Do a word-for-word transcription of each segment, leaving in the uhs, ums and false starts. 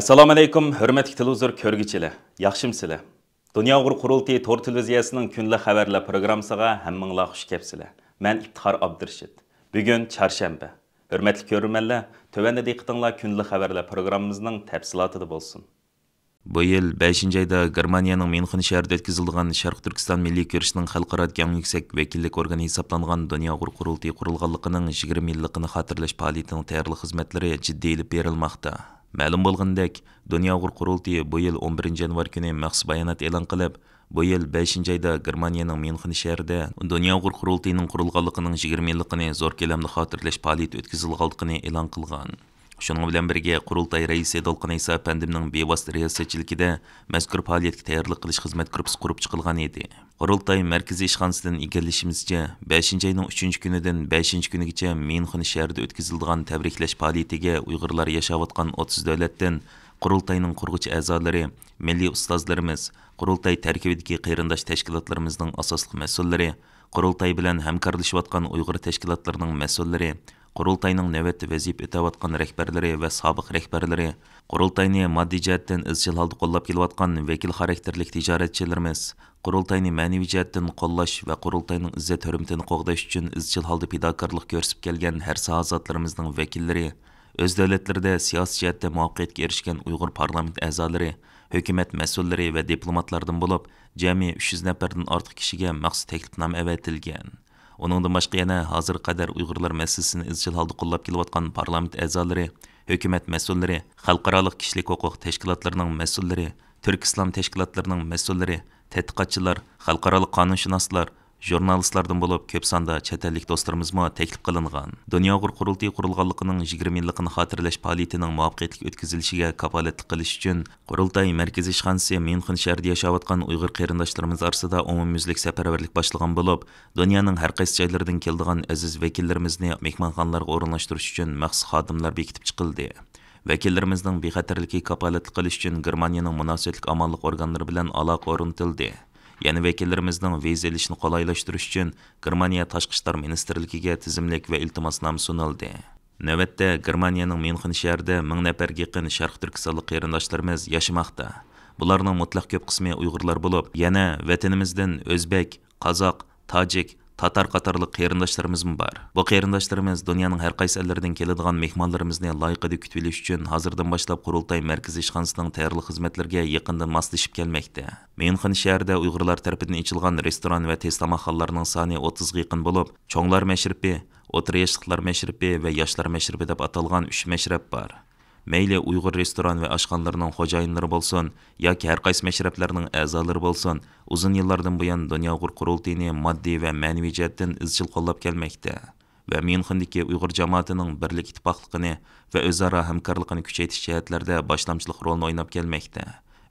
ئەسسالامۇئەلەيكۇم، ھۆرمەتلىك تېلېۋىزور كۆرگۈچىلەر، ياخشىمۇسىلەر؟ دۇنيا ئۇيغۇر قۇرۇلتىيى تور تېلېۋىزىيەسىنىڭ كۈندىلىك خەۋەرلەر پروگراممىسىغا ھەممىڭلار خۇش كەپسىلەر. مەن ئىپتىخار ئابدۇرېشىت. بۈگۈن چارشەنبە. ھۆرمەتلىك كۆرۈرمەنلەر، تۆۋەندە دىققىتىڭلار كۈندىلىك خەۋەرلەر پروگراممىمىزنىڭ تەپسىلاتىدا بولسۇن. بۇ يىل بەشىنچى ئايدا گېرمانىيەنىڭ ميۇنخېن شەھىرىدە ئۆتكۈزۈلىدىغان شەرقىي تۈركىستان مىللىي كۈرىشىنىڭ خەلقئارادىكى ئەڭ يۈكسەك ۋەكىللىك ئورگىنى ھېسابلانغان دۇنيا ئۇيغۇر قۇرۇلتىيى قۇرۇلغانلىقىنىڭ يىگىرمە يىللىقىنى خاتىرىلەش پائالىيىتىنىڭ تەييارلىق خىزمەتلىرى جىددىي ئېلىپ بېرىلماقتا. مەلۇم بولغىنىدەك، دۇنيا ئۇيغۇر قۇرۇلتىيى بۇ يىل ئون بىرىنچى يانۋار كۈنى مەخسۇس بايانات ئېلان قىلىپ، بۇ يىل بەشىنچى ئايدا گېرمانىيەنىڭ ميۇنخېن شەھىرىدە دۇنيا ئۇيغۇر قۇرۇلتىيىنىڭ قۇرۇلغانلىقىنىڭ يىگىرمە يىللىقىنى زور كۆلەمدە خاتىرىلەش پائالىيىتى ئۆتكۈزۈلىدىغانلىقىنى ئېلان قىلغان. شۇنىڭ بىلەن بىرگە، قۇرۇلتاي رەئىسى دولقۇن ئەيسا ئەپەندىمنىڭ بىۋاسىتە رىياسەتچىلىكىدە مەزكۇر پائالىيەتكە تەييارلىق قىلىش خىزمەت گۇرۇپپىسى قۇرۇپ چىقىلغان ئىدى. قۇرۇلتاي مەركىزىي ئىشخانىسىدىن ئىگىلىشىمىزچە، بەشىنچى ئاينىڭ ئۈچىنچى كۈنىدىن بەشىنچى كۈنىگىچە ميۇنخېن شەھىرىدە ئۆتكۈزۈلىدىغان تەبرىكلەش پائالىيىتىگە ئۇيغۇرلار ياشاۋاتقان ئوتتۇز دۆلەتتىن قۇرۇلتاينىڭ قۇرغۇچى ئەزالىرى، مىللىي ئۇستازلىرىمىز، قۇرۇلتاي تەركىبىدىكى قېرىنداش تەشكىلاتلىرىمىزنىڭ ئاساسلىق مەسئۇللىرى، قۇرۇلتاي بىلەن ھەمكارلىشىۋاتقان ئۇيغۇر تەشكىلاتلىرىنىڭ مەسئۇللىرى، قۇرۇلتاينىڭ نۆۋەتتە ۋەزىپە ئۆتەۋاتقان رەھبەرلىرى ۋە سابىق رەھبەرلىرى، قۇرۇلتاينى ماددىي جەھەتتىن ئىزچىل ھالدا قوللاپ كېلىۋاتقان ۋەكىل خاراكتېرلىك تىجارەتچىلىرىمىز، قۇرۇلتاينى مەنىۋى جەھەتتىن قوللاش ۋە قۇرۇلتاينىڭ ئىززەت-ھۆرمىتىنى قوغداش ئۈچۈن ئىزچىل ھالدا پىداكارلىق كۆرسىتىپ كەلگەن ھەر ساھە زاتلىرىمىزنىڭ ۋەكىللىرى، ئۆز دۆلەتلىرىدە سىياسىي جەھەتتە مۇۋەپپەقىيەتكە ئېرىشكەن ئۇيغۇر پارلامېنت ئەزالىرى، ھۆكۈمەت مەسئۇللىرى ۋە دىپلوماتلاردىن بولۇپ، جەمئىي ئۈچ يۈز نەپەردىن ئارتۇق كىشىگە مەخسۇس تەكلىپنامە ئەۋەتىلگەن. ئۇنىڭدىن باشقا يەنە ھازىرغا قەدەر ئۇيغۇرلار مەسىلىسىنى ئىزچىل ھالدا قوللاپ كېلىۋاتقان پارلامېنت ئەزالىرى، ھۆكۈمەت مەسئۇللىرى، خەلقئارالىق كىشىلىك ھوقۇق تەشكىلاتلىرىنىڭ مەسئۇللىرى، تۈرك ئىسلام تەشكىلاتلىرىنىڭ مەسئۇللىرى، تەتقىقاتچىلار، خەلقئارالىق قانۇنشۇناسلار، ژۇرنالىستلاردىن بولۇپ كۆپ ساندا چەت ئەللىك دوستلىرىمىزمۇ تەكلىپ قىلىنغان. دۇنيا ئۇيغۇر قۇرۇلتىيى قۇرۇلغانلىقىنىڭ يىگىرمە يىللىقىنى خاتىرىلەش پائالىيىتىنىڭ مۇۋەپپەقىيەتلىك ئۆتكۈزۈلۈشىگە كاپالەتلىك قىلىش ئۈچۈن، قۇرۇلتاي مەركىزىي ئىشخانىسى ميۇنخېن شەھىرىدە ياشاۋاتقان ئۇيغۇر قېرىنداشلىرىمىز ئارىسىدا ئومۇميۈزلۈك سەپەرۋەرلىك باشلىغان بولۇپ، دۇنيانىڭ ھەر قايسى جايلىرىدىن كېلىدىغان ئەزىز ۋەكىللىرىمىزنى مېھمانخانىلارغا ئورۇنلاشتۇرۇش ئۈچۈن مەخسۇس خادىملار بېكىتىپ چىقىلدى. ۋەكىللىرىمىزنىڭ بىخەتەرلىكىگە كاپالەتلىك قىلىش ئۈچۈن گېرمانىيەنىڭ مۇناسىۋەتلىك ئامانلىق ئورگانلىرى بىلەن ئالاقە ئورنىتىلدى. يەنە ۋەكىللىرىمىزنىڭ ۋىزا ئېلىشىنى قولايلاشتۇرۇش ئۈچۈن گېرمانىيە تاشقى ئىشلار مىنىستىرلىكىگە تىزىملىك ۋە ئىلتىماسنامە سۇنۇلدى. نۆۋەتتە، گېرمانىيەنىڭ ميۇنخېن شەھىرىدە مىڭ نەپەرگە يېقىن شەرقىي تۈركىستانلىق قېرىنداشلىرىمىز ياشىماقتا. بۇلارنىڭ مۇتلەق كۆپ قىسمى ئۇيغۇرلار بولۇپ، يەنە ۋەتىنىمىزدىن ئۆزبەك، قازاق، تاجىك، تاتار قاتارلىق قېرىنداشلىرىمىزمۇ بار. بۇ قېرىنداشلىرىمىز دۇنيانىڭ ھەر قايسى ئەللىرىدىن كېلىدىغان مېھمانلىرىمىزنى لايىقىدا كۈتۈۋېلىش ئۈچۈن ھازىردىن باشلاپ قۇرۇلتاي مەركىزىي ئىشخانىسىنىڭ تەييارلىق خىزمەتلىرىگە يېقىندىن ماسلىشىپ كەلمەكتە. ميۇنخېن شەھىرىدە ئۇيغۇرلار تەرىپىدىن ئېچىلغان رېستوران ۋە تېز تاماقخانىلارنىڭ سانى ئوتتۇزغا يېقىن بولۇپ، چوڭلار مەشرىپى، ئوتتۇرا ياشلىقلار مەشرىپى ۋە ياشلار مەشرىپى دەپ ئاتالغان ئۈچ مەشرەپ بار. مەيلى ئۇيغۇر رېستوران ۋە ئاشخانىلىرىنىڭ خوجايىنلىرى بولسۇن ياكى ھەر قايسى مەشرەپلەرنىڭ ئەزالىرى بولسۇن، ئۇزۇن يىللاردىن بۇيان دۇنيا ئۇيغۇر قۇرۇلتىيىنى ماددىي ۋە مەنىۋى جەھەتتىن ئىزچىل قوللاپ كەلمەكتە ۋە ميۇنخېندىكى ئۇيغۇر جامائىتىنىڭ بىرلىك ئىتتىپاقلىقىنى ۋە ئۆزئارا ھەمكارلىقىنى كۈچەيتىش جەھەتلەردە باشلامچىلىق رولىنى ئويناپ كەلمەكتە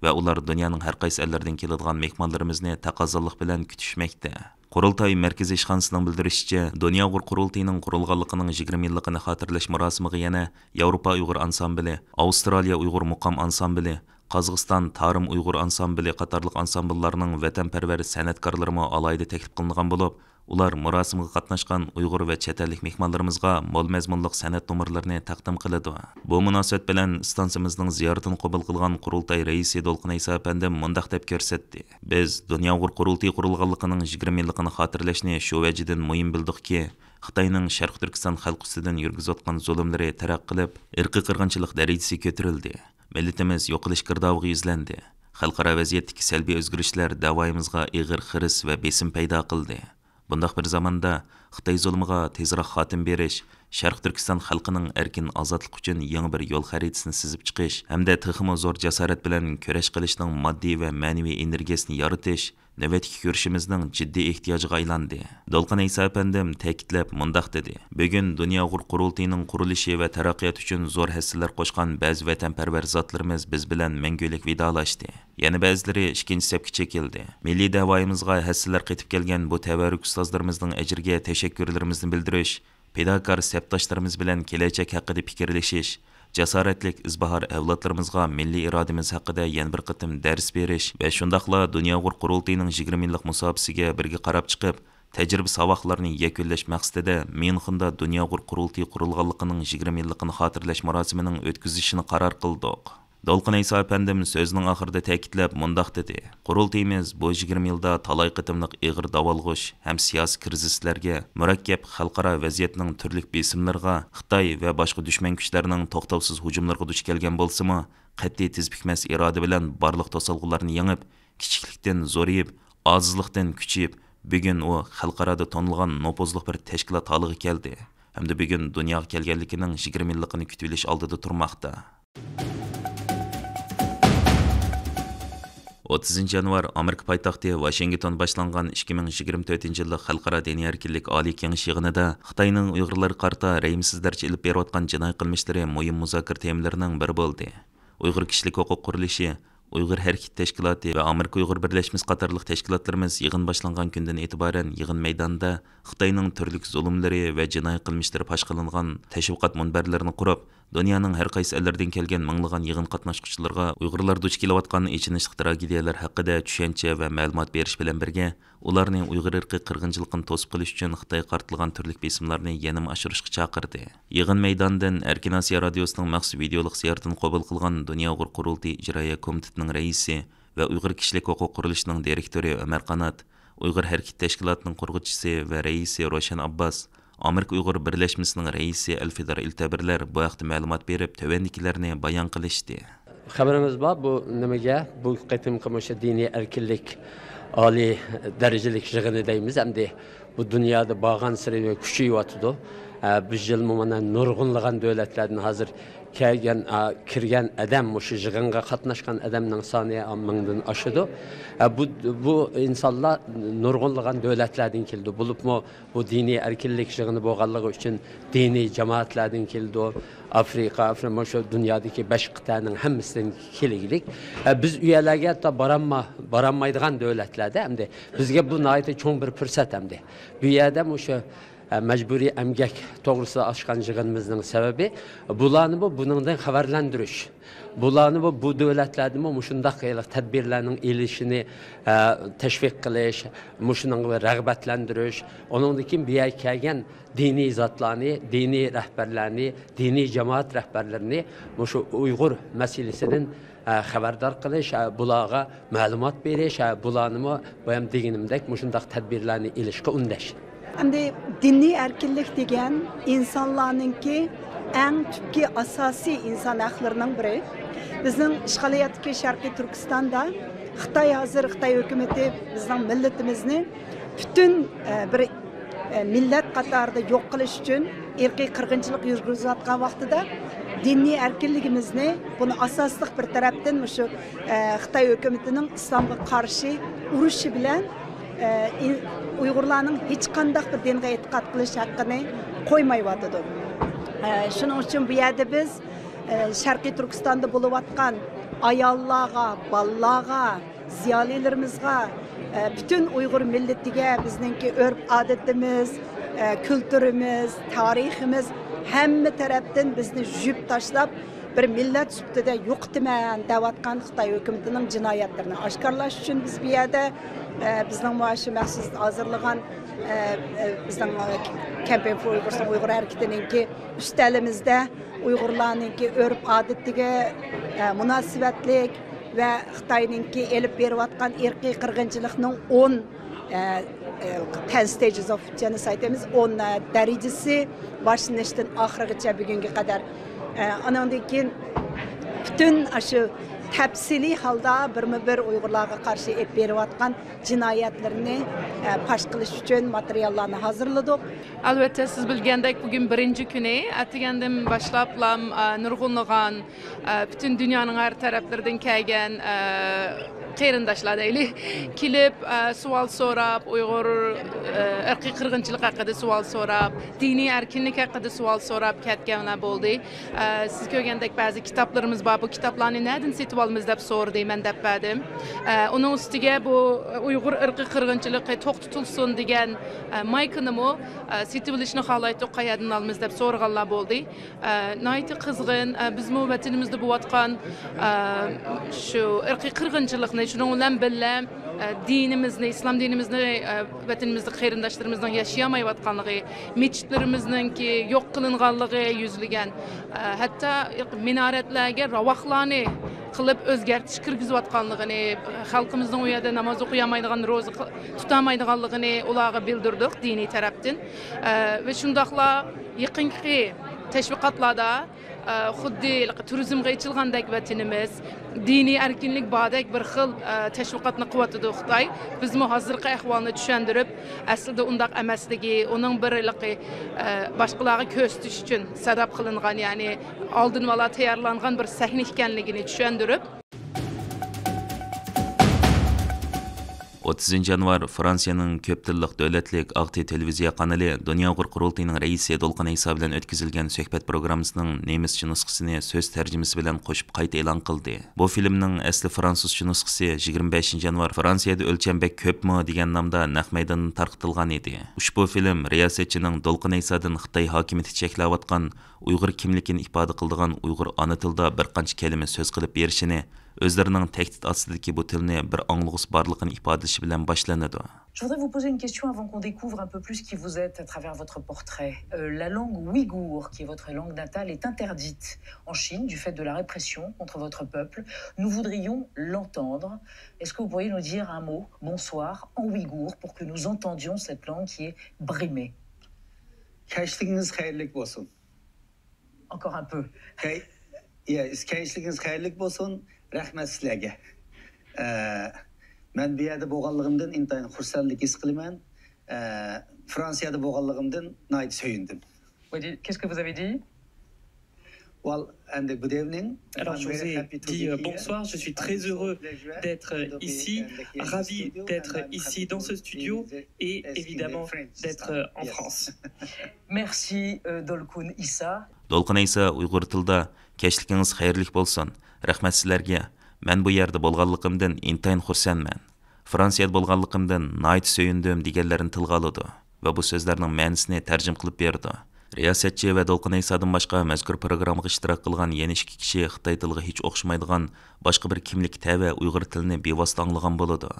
ۋە ئۇلار دۇنيانىڭ ھەر قايسى ئەللىرىدىن كېلىدىغان مېھمانلىرىمىزنى تەقەززالىق بىلەن كۈتۈشمەكتە. قۇرۇلتاي مەركىزىي ئىشخانىسىنىڭ بىلدۈرۈشىچە، دۇنيا ئۇيغۇر قۇرۇلتىيىنىڭ قۇرۇلغانلىقىنىڭ يىگىرمە يىللىقىنى خاتىرىلەش مۇراسىمىغا يەنە ياۋروپا ئۇيغۇر ئانسامبىلى، ئاۋسترالىيە ئۇيغۇر مۇقام ئانسامبىلى، قازاقىستان تارىم ئۇيغۇر ئانسامبىلى قاتارلىق ئانسامبىللارنىڭ ۋەتەنپەرۋەر سەنئەتكارلىرىمۇ ئالاھىدە تەكلىپ قىلىنغان بولۇپ، ئۇلار مۇراسىمغا قاتناشقان ئۇيغۇر ۋە چەت ئەللىك مېھمانلىرىمىزغا مول مەزمۇنلۇق سەنئەت نومۇرلىرىنى تەقدىم قىلىدۇ. بۇ مۇناسىۋەت بىلەن ئىستانسىمىزنىڭ زىيارىتىنى قوبۇل قىلغان قۇرۇلتاي رەئىسى دولقۇن ئەيسا ئەپەندىم مۇنداق دەپ كۆرسەتتى. بىز دۇنيا ئۇيغۇر قۇرۇلتىيى قۇرۇلغانلىقىنىڭ يىگىرمە يىللىقىنى خاتىرىلەشنى شۇ ۋەجىدىن مۇھىم بىلدۇقكى، خىتاينىڭ شەرقىي تۈركىستان خەلقى ئۈستىدىن يۈرگۈزۈۋاتقان زۇلۇملىرى تەرەققىي قىلىپ، ئىرقىي قىرغىنچىلىق دەرىجىسى كۆتۈرۈلدى. مىللىتىمىز يوقىلىش گىردابىغا يۈزلەندى. خەلقئارا ۋەزىيەتتىكى سەلبىي ئۆزگىرىشلەر دەۋايىمىزغا ئېغىر خىرىس ۋە بېسىم پەيدا قىلدى. بۇنداق بىر زاماندا خىتاي زۇلۇمىغا تېزراق خاتىمە بېرىش، شەرقىي تۈركىستان خەلقىنىڭ ئەركىن ئازادلىق ئۈچۈن يېڭى بىر يول خەرىتىسىنى سىزىپ چىقىش ھەمدە تېخىمۇ زور جاسارەت بىلەن كۈرەش قىلىشنىڭ ماددىي ۋە مەنىۋى ئېنېرگىيەسىنى يارىتىش نۆۋەتتىكى كۈرىشىمىزنىڭ جىددىي ئېھتىياجىغا ئايلاندى. دولقۇن ئەيسا ئەپەندىم تەكىتلەپ مۇنداق دېدى: بۈگۈن دۇنيا ئۇيغۇر قۇرۇلتىيىنىڭ قۇرۇلۇشى ۋە تەرەققىياتى ئۈچۈن زور ھەسسىلەر قوشقان بەزى ۋەتەنپەرۋەر زاتلىرىمىز بىز بىلەن مەڭگۈلۈك ۋىدالاشتى. يەنە بەزىلىرى ئىككىنچى سەپكە چېكىلدى. مىللىي دەۋايىمىزغا ھەسسىلەر قېتىپ كەلگەن بۇ تەۋەررۈك ئۇستازلىرىمىزنىڭ ئەجرىگە تەشەككۈرلىرىمىزنى بىلدۈرۈش، پىداكار سەپداشلىرىمىز بىلەن كېلەچەك ھەققىدە پىكىرلىشىش، جاسارەتلىك ئىزباھار ئەۋلادلىرىمىزغا مىللىي ئىرادىمىز ھەققىدە يەنە بىر قېتىم دەرس بېرىش ۋە شۇنداقلا دۇنيا ئۇيغۇر قۇرۇلتىيىنىڭ يىگىرمە يىللىق مۇساپىسىگە بىرگە قاراپ چىقىپ، تەجرىبە ساۋاقلارنى يەكۈنلەش مەقسىتىدە ميۇنخېندا دۇنيا ئۇيغۇر قۇرۇلتىيى قۇرۇلغانلىقىنىڭ يىگىرمە يىللىقىنى خاتىرىلەش مۇراسىمىنىڭ ئۆتكۈزۈلۈشىنى قارار قىلدۇق. دولقۇن ئەيسا ئەپەندىم سۆزىنىڭ ئاخىرىدا تەكىتلەپ مۇنداق دېدى: قۇرۇلتىيىمىز بۇ يىگىرمە يىلدا تالاي قېتىملىق ئېغىر داۋالغۇش ھەم سىياسىي كىرىزىسلەرگە، مۇرەككەپ خەلقئارا ۋەزىيەتنىڭ تۈرلۈك بېسىملىرىغا، خىتاي ۋە باشقا دۈشمەن كۈچلەرنىڭ توختاۋسىز ھۇجۇملىرىغا دۇچ كەلگەن بولسىمۇ، قەتئىي تېز پۈكمەس ئىرادە بىلەن بارلىق توسالغۇلارنى يېڭىپ، كىچىكلىكتىن زورىيىپ، ئاجىزلىقتىن كۈچىيىپ، بۈگۈن ئۇ خەلقئارادا تونۇلغان نوپۇزلۇق بىر تەشكىلات ھالىغا كەلدى ھەمدە بۈگۈن دۇنياغا كەلگەنلىكىنىڭ يىگىرمە يىللىقىنى كۈتۈۋېلىش ئالدىدا تۇرماقتا. ئوتتۇزىنچى يانۋار ئامېرىكا پايتەختى ۋاشىنگتون باشلانغان ئىككى مىڭ يىگىرمە تۆتىنچى يىللىق خەلقئارا دىنىي ئەركىنلىك ئالىي كېڭىشى يىغىنىدا خىتاينىڭ ئۇيغۇرلارغا قارىتا رەھىمسىزلەرچە ئېلىپ بېرىۋاتقان جىنايى قىلمىشلىرى مۇھىم مۇزاكىرە تېمىلىرىنىڭ بىرى بولدى. ئۇيغۇر كىشىلىك ھوقۇق قۇرۇلۇشى، ئۇيغۇر ھەرىكىتى تەشكىلاتى ۋە ئامېرىكا ئۇيغۇر بىرلەشمىسى قاتارلىق تەشكىلاتلىرىمىز يىغىن باشلانغان كۈندىن ئېتىبارەن يىغىن مەيدانىدا خىتاينىڭ تۈرلۈك زۇلۇملىرى ۋە جىنايى قىلمىشلىرى پاش قىلىنغان تەشۋىقات مۇنبەرلىرىنى قۇرۇپ، دۇنيانىڭ ھەر قايسى ئەللىرىدىن كەلگەن مىڭلىغان يىغىن قاتناشقۇچىلىرىغا ئۇيغۇرلار دۇچ كېلىۋاتقان ئېچىنىشلىق تراگېدىيەلەر ھەققىدە چۈشەنچە ۋە مەلۇمات بېرىش بىلەن بىرگە، ئۇلارنى ئۇيغۇر ئىرقىي قىرغىنچىلىقىنى توسۇپ قېلىش ئۈچۈن خىتايغا قارىتىلغان تۈرلۈك بېسىملارنى يەنىمۇ ئاشۇرۇشقا چاقىردى. يىغىن مەيدانىدىن ئەركىن ئاسىيا رادىيوسىنىڭ مەخسۇس ۋىدېئولۇق زىيارىتىنى قوبۇل قىلغان دۇنيا ئۇيغۇر قۇرۇلتىيى ئىجرائىيە كومىتېتىنىڭ رەئىسى ۋە ئۇيغۇر كىشىلىك ھوقۇق قۇرۇلۇشىنىڭ دىرېكتورى ئۆمەر قانات، ئۇيغۇر ھەرىكىتى تەشكىلاتىنىڭ قۇرغۇچىسى ۋە رەئىسى روشەن ئابباس، ئامېرىكا ئۇيغۇر بىرلەشمىسىنىڭ رەئىسى ئەلفىدار ئىلتەبىرلەر بۇ ھەقتە مەلۇمات بېرىپ، تۆۋەندىكىلەرنى بايان قىلىشتى. خەۋىرىمىز بار، بۇ نېمىگە، بۇ قېتىمقى مۇشۇ دىنىي ئەركىنلىك ئالىي دەرىجىلىك يىغىنى دەيمىز، ئەمدى بۇ دۇنيادا بارغانسېرى كۈچىيىۋاتىدۇ. ئە، بۇ يىلمۇ مانا نۇرغۇنلىغان دۆلەتلەردىن ھازىر كەلگەن، ئا، كىرگەن ئادەم، مۇشۇ يىغىنغا قاتناشقان ئادەمنىڭ سانى، ئا، مىڭدىن ئاشىدۇ. ئە، بۇ، بۇ ئىنسانلار نۇرغۇنلىغان دۆلەتلەردىن كېلىدۇ. بولۇپمۇ بۇ دىنىي ئەركىنلىك يىغىنى بولغانلىقى ئۈچۈن دىنىي جامائەتلەردىن كېلىدۇ. ئافرىقا، ئافرىقا، مۇشۇ دۇنيادىكى بەش قىتئەنىڭ ھەممىسىدىن كېلگۈلۈك. ئە، بىز ئۇ يەرلەرگە ھەتتا بارالما-، بارالمايدىغان دۆلەتلەردە ئەمدى بىزگە بۇ ناھايىتى چوڭ بىر پۇرسەت ئەمدى. بۇ يەردە مۇشۇ ئە، مەجبۇرىي ئەمگەك توغرىسىدا ئاچقان يىغىنىمىزنىڭ سەۋەبى، بۇلارنىمۇ بۇنىڭدىن خەۋەرلەندۈرۈش، بۇلارنىمۇ بۇ دۆلەتلەردىمۇ مۇشۇنداق ھېلىقى تەدبىرلەرنىڭ ئېلىشىنى، ئە، تەشۋىق قىلىش، مۇشۇنىڭغا رىغبەتلەندۈرۈش، ئۇنىڭدىن كېيىن بۇ يەرگە كەلگەن دىنىي زاتلارنى، دىنىي رەھبەرلەرنى، دىنىي جامائەت رەھبەرلىرىنى مۇشۇ ئۇيغۇر مەسىلىسىدىن ئە، خەۋەردار قىلىش، ئە، بۇلارغا مەلۇمات بېرىش، ئە، بۇلارنىمۇ بايام دېگىنىمدەك مۇشۇنداق تەدبىرلەرنى ئېلىشقا ئۈندەش. ئەمدى دىنىي ئەركىنلىك دېگەن ئىنسانلارنىڭكى ئەڭ تۈپكى ئاساسىي ئىنسان ھەقلىرىنىڭ بىرى. بىزنىڭ ئىشغالىيەتتىكى شەرقىي تۈركىستاندا خىتاي ھازىر، خىتاي ھۆكۈمىتى بىزنىڭ مىللىتىمىزنى پۈتۈن، ئە، بىر ئە، مىللەت قاتارىدا يوق قىلىش ئۈچۈن ئىرقىي قىرغىنچىلىق يۈرگۈزۈۋاتقان ۋاقتىدا دىنىي ئەركىنلىكىمىزنى، بۇنى ئاساسلىق بىر تەرەپتىن مۇشۇ، ئە، خىتاي ھۆكۈمىتىنىڭ ئىسلامغا قارشى ئۇرۇشى بىلەن، ئە، ئۇيغۇرلارنىڭ ھېچقانداق بىر دىنغا ئېتىقاد قىلىش ھەققىنى قويمايۋاتىدۇ. ئە، شۇنىڭ ئۈچۈن بۇ يەردە بىز، ئە، شەرقىي تۈركىستاندا بولۇۋاتقان ئاياللارغا، بالىلارغا، زىيالىيلىرىمىزغا، ئە، پۈتۈن ئۇيغۇر مىللىتىگە بىزنىڭكى ئۆرپ-ئادىتىمىز، ئە، كۈلتۈرىمىز، تارىخىمىز ھەممە تەرەپتىن بىزنى يۇيۇپ تاشلاپ، بىر مىللەت سۈپىتىدە يوقىتىمەن دەۋاتقان خىتاي ھۆكۈمىتىنىڭ جىنايەتلىرىنى ئاشكارىلاش ئۈچۈن بىز بۇ يەردە، ئە، بىزنىڭ مۇشۇ مەخسۇس ھازىرلىغان، ئە، ئە، بىزنىڭ، ئە، كەمپەين فور ئۇيغۇرسنىڭ ئۇيغۇر ھەرىكىتىنىڭكى ئۈستەلىمىزدە ئۇيغۇرلارنىڭكى ئۆرپ-ئادىتىگە، ئە، مۇناسىۋەتلىك، ۋە خىتاينىڭكى ئېلىپ بېرىۋاتقان ئىرقىي قىرغىنچىلىقنىڭ ئون، ئە، ئە، تەن ستېجىز ئوف جېنوسايد دەيمىز، ئون، ئە، دەرىجىسى باشلىنىشتىن ئاخىرىغىچە بۈگۈنگە قەدەر، ئە، ئانىڭدىن كېيىن پۈتۈن ئاشۇ تەپسىلىي ھالدا بىرمۇ بىر ئۇيغۇرلارغا قارشى ئېلىپ بېرىۋاتقان جىنايەتلىرىنى، ئە، پاش قىلىش ئۈچۈن ماتېرىياللارنى ھازىرلىدۇق. ئەلۋەتتە، سىز بىلگەندەك، بۈگۈن بىرىنچى كۈنى. ئەتىگەندىن باشلاپلام، ئە، نۇرغۇنلىغان ئە، پۈتۈن دۇنيانىڭ ھەر تەرەپلىرىدىن كەلگەن، ئە، قېرىنداشلار دەيلى، كېلىپ، ئە، سوئال سوراپ، ئۇيغۇر، ئە، ئىرقىي قىرغىنچىلىق ھەققىدە سوئال سوراپ، دىنىي ئەركىنلىك ھەققىدە سوئال سوراپ كەتكەنلەر بولدى. ئە، سىز كۆرگەندەك بەزى كىتابلىرىمىز بار. بۇ كىتابلارنى نەدىن سېتىۋالىمىز دەپ سورىدى، مەن دەپ بەردىم. ئە، ئۇنىڭ ئۈستىگە بۇ ئۇيغۇر ئىرقىي قىرغىنچىلىقى توختىتىلسۇن دېگەن، ئە، مايكىنىمۇ، ئە، سېتىۋېلىشنى خالايتتۇق، قەيەردىن ئالىمىز دەپ سورىغانلار بولدى. ئە، ناھايىتى قىزغىن، ئە، بىزمۇ ۋەتىنىمىزدە بولۇۋاتقان، ئە، شۇ ئىرقىي قىرغىنچىلىقنى، شۇنىڭ بىلەن بىللە، ئە، دىنىمىزنى، ئىسلام دىنىمىزنى، ئە، ۋەتىنىمىزدە قېرىنداشلىرىمىزنىڭ ياشىيالمايۋاتقانلىقى، مەچىتلىرىمىزنىڭكى يوق قىلىنغانلىقى يۈزلىگەن، ئە، ھەتتا مىنارەتلەرگە راۋاقلارنى قىلىپ ئۆزگەرتىش كىرگۈزۈۋاتقانلىقىنى، خەلقىمىزنىڭ ئۇ يەردە ناماز ئوقۇيالمايدىغان، روزا قىل-، تۇتالمايدىغانلىقىنى ئۇلارغا بىلدۈردۇق دىنىي تەرەپتىن. ئە، ۋە شۇنداقلا يېقىنقى تەشۋىقاتلاردا، ئە، خۇددى تۇرىزمغا ئېچىلغاندەك ۋەتىنىمىز، دىنىي ئەركىنلىك باردەك بىر خىل، ئە، تەشۋىقاتنى قىلىۋاتىدۇ خىتاي. بىزمۇ ھازىرقى ئەھۋالنى چۈشەندۈرۈپ، ئەسلىدە ئۇنداق ئەمەسلىكى، ئۇنىڭ بىر ھېلىقى، ئە، باشقىلارغا كۆرسىتىش ئۈچۈن سەۋەب قىلىنغان، يەنى ئالدىن ئالا تەييارلانغان بىر سەھنە ئىكەنلىكىنى چۈشەندۈرۈپ، ئوتتۇزىنچى يانۋار فرانسىيەنىڭ كۆپ تىللىق دۆلەتلىك ئاق تېلېۋىزىيە قانىلى دۇنيا ئۇيغۇر قۇرۇلتىيىنىڭ رەئىسى دولقۇن ئەيسا بىلەن ئۆتكۈزۈلگەن سۆھبەت پروگراممىسىنىڭ نېمىسچە نۇسخىسىنى سۆز تەرجىمىسى بىلەن قوشۇپ قايتا ئېلان قىلدى. بۇ فىلىمنىڭ ئەسلى فرانسۇزچە نۇسخىسى يىگىرمە بەشىنچى يانۋار فرانسىيەدە ئۆلچەم بەك كۆپمۇ دېگەن نامدا نەق مەيداندا تارقىتىلغان ئىدى. ئۇشبۇ فىلىم رىياسەتچىنىڭ دولقۇن ئەيسادىن خىتاي ھاكىمىيىتى چەكلەۋاتقان ئۇيغۇر كىملىكىنى ئىپادە قىلىدىغان ئۇيغۇر ئانا تىلىدا بىر قانچە كەلىمە سۆز قىلىپ بېرىشىنى، ئۆزلىرىنىڭ تەھدىت ئاستىدىكى بۇ تىلنى بىر ئاڭلىغۇسى بارلىقىنى ئىپادىلىشى بىلەن باشلىنىدۇ. Je voudrais vous poser une question avant qu'on découvre un peu plus qui vous êtes à travers votre portrait. Euh, la langue ouïghour, qui est votre langue natale, est interdite en Chine du fait de la répression contre votre peuple. Nous voudrions l'entendre. Est-ce que vous pourriez nous dire un mot, bonsoir, en ouïghour, pour que nous entendions cette langue qui est brimée ? كەچلىكىڭىز خەيرلىك بولسۇن. Encore un peu. كەي- يە، كەچلىكىڭىز خەيرلىك بولسۇن. رەھمەت سىلەرگە. ئە، مەن بۇ يەردە بولغانلىقىمدىن ئىنتايىن خۇرسەنلىك ھېس قىلىمەن. ئە، فرانسىيەدە بولغانلىقىمدىن ناھايىتى سۆيۈندۈم. Vous dites- Qu'est-ce que vous avez dit ? Well, and good evening. Alors, I'm je vous very ai happy to dit be euh, here. bonsoir, je suis I'm très so heureux pleasure d'être to be ici, in the, here in the ravi studio, d'être and I'm ici happy dans to ce studio be et speaking évidemment French this d'être time. en Yes. France. Merci, euh, Dolkun Issa. دولقۇن ئەيسا ئۇيغۇر تىلىدا كەچلىكىڭىز خەيرلىك بولسۇن، رەھمەت سىلەرگە، مەن بۇ يەردە بولغانلىقىمدىن ئىنتايىن خۇرسەنمەن، فرانسىيەدە بولغانلىقىمدىن ناھايىتى سۆيۈندۈم دېگەنلەرنى تىلغا ئالىدۇ ۋە بۇ سۆزلەرنىڭ مەنىسىنى تەرجىمە قىلىپ بېرىدۇ. رىياسەتچى ۋە دولقۇن ئەيسادىن باشقا مەزكۇر پروگراممىغا ئىشتىراك قىلغان يەنە ئىككى كىشى خىتاي تىلىغا ھېچ ئوخشىمايدىغان باشقا بىر كىملىك تەۋە ئۇيغۇر تىلىنى بىۋاسىتە ئاڭلىغان بولىدۇ.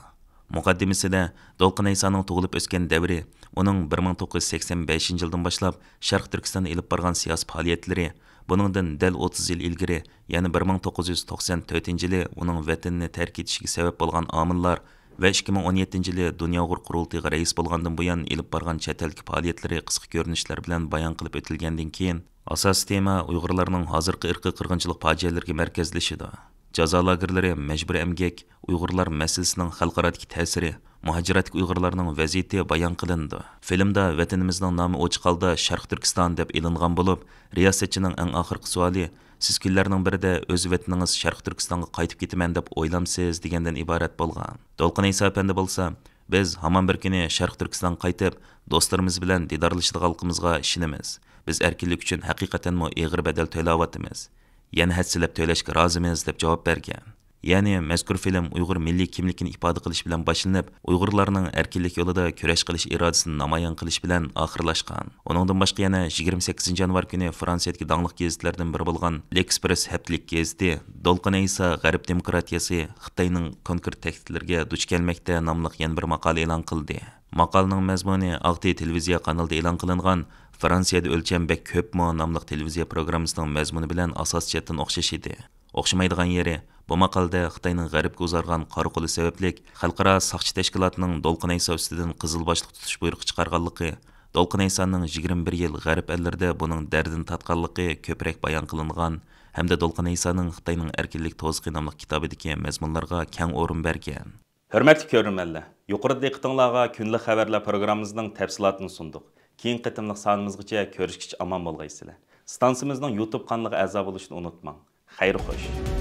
مۇقەددىمىسىدە دولقۇن ئەيسانىڭ تۇغۇلۇپ ئۆسكەن دەۋرى، ئۇنىڭ بىر مىڭ توققۇز يۈز سەكسەن بەشىنچى يىلدىن باشلاپ شەرقىي تۈركىستاندا ئېلىپ بارغان سىياسىي پائالىيەتلىرى، بۇنىڭدىن دەل ئوتتۇز يىل ئىلگىرى، يەنى بىر مىڭ توققۇز يۈز توقسان تۆتىنچى يىلى ئۇنىڭ ۋەتىنىنى تەرك ئېتىشىگە سەۋەب بولغان ئامىللار ۋە ئىككى مىڭ ئون يەتتىنچى يىلى دۇنيا ئۇيغۇر قۇرۇلتىيىغا رەئىس بولغاندىن بۇيان ئېلىپ بارغان چەت ئەلدىكى پائالىيەتلىرى قىسقا كۆرۈنۈشلەر بىلەن بايان قىلىپ ئۆتۈلگەندىن كېيىن، ئاساسىي تېما ئۇيغۇرلارنىڭ ھازىرقى ئىرقىي قىرغىنچىلىق پاجىئەلىرىگە مەركەزلىشىدۇ. جازا لاگېرلىرى، مەجبۇرىي ئەمگەك، ئۇيغۇرلار مەسىلىسىنىڭ خەلقئارادىكى تەسىرى، مۇھاجىرەتتىكى ئۇيغۇرلارنىڭ ۋەزىيىتى بايان قىلىنىدۇ. فىلىمدا ۋەتىنىمىزنىڭ نامى ئوچۇق ھالدا شەرقىي تۈركىستان دەپ ئېلىنغان بولۇپ، رىياسەتچىنىڭ ئەڭ ئاخىرقى سوئالى، سىز كۈنلەرنىڭ بىرىدە ئۆز ۋەتىنىڭىز شەرقىي تۈركىستانغا قايتىپ كېتىمەن دەپ ئويلامسىز؟ دېگەندىن ئىبارەت بولغان. دولقۇن ئەيسا ئەپەندى بولسا، بىز ھامان بىر كۈنى شەرقىي تۈركىستانغا قايتىپ، دوستلىرىمىز بىلەن دىدارلىشىدىغانلىقىمىزغا ئىشىنىمىز. بىز ئەركىنلىك ئۈچۈن ھەقىقەتەنمۇ ئېغىر بەدەل تۆلەۋاتىمىز. يەنە ھەسسىلەپ تۆلەشكە رازىمىز، دەپ جاۋاب بەرگەن. يەنى مەزكۇر فىلىم ئۇيغۇر مىللىي كىملىكىنى ئىپادە قىلىش بىلەن باشلىنىپ، ئۇيغۇرلارنىڭ ئەركىنلىك يولىدا كۈرەش قىلىش ئىرادىسىنى نامايان قىلىش بىلەن ئاخىرلاشقان. ئۇنىڭدىن باشقا يەنە يىگىرمە سەككىزىنچى يانۋار كۈنى فرانسىيەدىكى داڭلىق گېزىتلەردىن بىرى بولغان لېكسپرېس ھەپتىلىك گېزىتى دولقۇن ئەيسا غەرب دېموكراتىيەسى خىتاينىڭ كونكرېت تەھدىتلىرىگە دۇچ كەلمەكتە ناملىق يەنە بىر ماقالە ئېلان قىلدى. ماقالىنىڭ مەزمۇنى ئاق تېلېۋىزىيە قانىلىدا ئېلان قىلىنغان فرانسىيەدە ئۆلچەم بەك كۆپمۇ ناملىق تېلېۋىزىيە پروگراممىسىنىڭ مەزمۇنى بىلەن ئاساسىي جەھەتتىن ئوخشاش ئىدى. ئوخشىمايدىغان يېرى، بۇ ماقالىدە خىتاينىڭ غەربكە ئۇزارغان قارا قولى سەۋەبلىك خەلقئارا ساقچى تەشكىلاتىنىڭ دولقۇن ئەيسا ئۈستىدىن قىزىل باشلىق تۇتۇش بۇيرۇقى چىقارغانلىقى، دولقۇن ئەيسانىڭ يىگىرمە بىر يىل غەرب ئەللىرىدە بۇنىڭ دەردىنى تارتقانلىقى كۆپرەك بايان قىلىنغان ھەمدە دولقۇن ئەيسانىڭ خىتاينىڭ ئەركىنلىك توزىقى ناملىق كىتابىدىكى مەزمۇنلارغا كەڭ ئورۇن بەرگەن. ھۆرمەتلىك كۆرۈرمەنلەر، يۇقىرىدا دىققىتىڭلارغا كۈندىلىك خەۋەرلەر پروگراممىمىزنىڭ تەپسىلاتىنى سۇندۇق. كېيىنكى قېتىملىق سانىمىزغىچە كۆرۈشكىچە ئامان بولغايسىلەر. ئىستانسىمىزنىڭ يۇتۇب قانىلىغا ئەزا بولۇشنى ئۇنتۇماڭ. خەير خوش.